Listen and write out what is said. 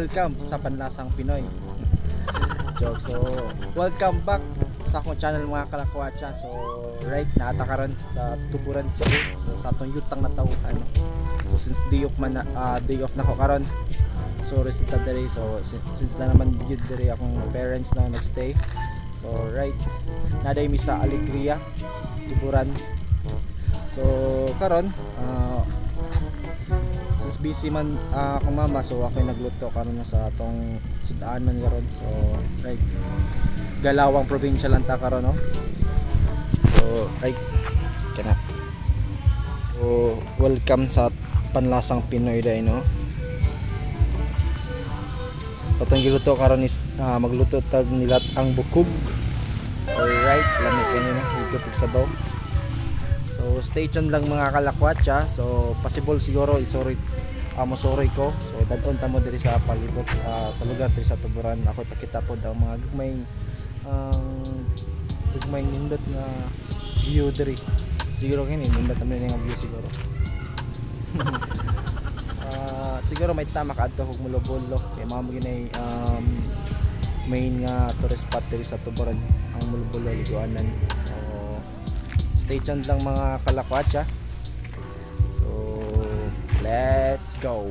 Welcome sa Panlasang Pinoy. Joke. So, welcome back sa akong channel, mga kalakwatsa. So, right, naa ta karon sa Tuburan, Cebu. So, sa atong yutang na tawhan. So, since day off man na, day off na ko karon. So, rest ta diri. So, since naa naman gyud diri akong parents na nagstay. So, right. Naa diay mi sa Alegria, Tuburan. So, karon, since busy man akong mama, so ako nagluto karon na sa atong sudanon karon. So, right. Galawang probinsya lang ta karon, no? So, right. Kana. So, welcome sa Panlasang Pinoy diay, no? Atong giluto karon is magluto tag nilat-ang bukog. Alright, lami kaayo no, higop og sabaw. So stay tuned lang, mga kalakwatsa. So possible siguro isuri mosuri ko. So dad-on ta mo diri sa palibot sa lugar diri sa Tuburan. Ako ipakita pod ang mga gugmayng ang gugmayng nindot nga view diri. Siguro kini nindot naman nga view siguro. Siguro may tama kaadto kog Molobolo kay mao man gyud main nga tourist spot diri sa Tuburan, ang Molobolo Liguanan. So stay tuned lang, mga kalakwatsa. So let's go.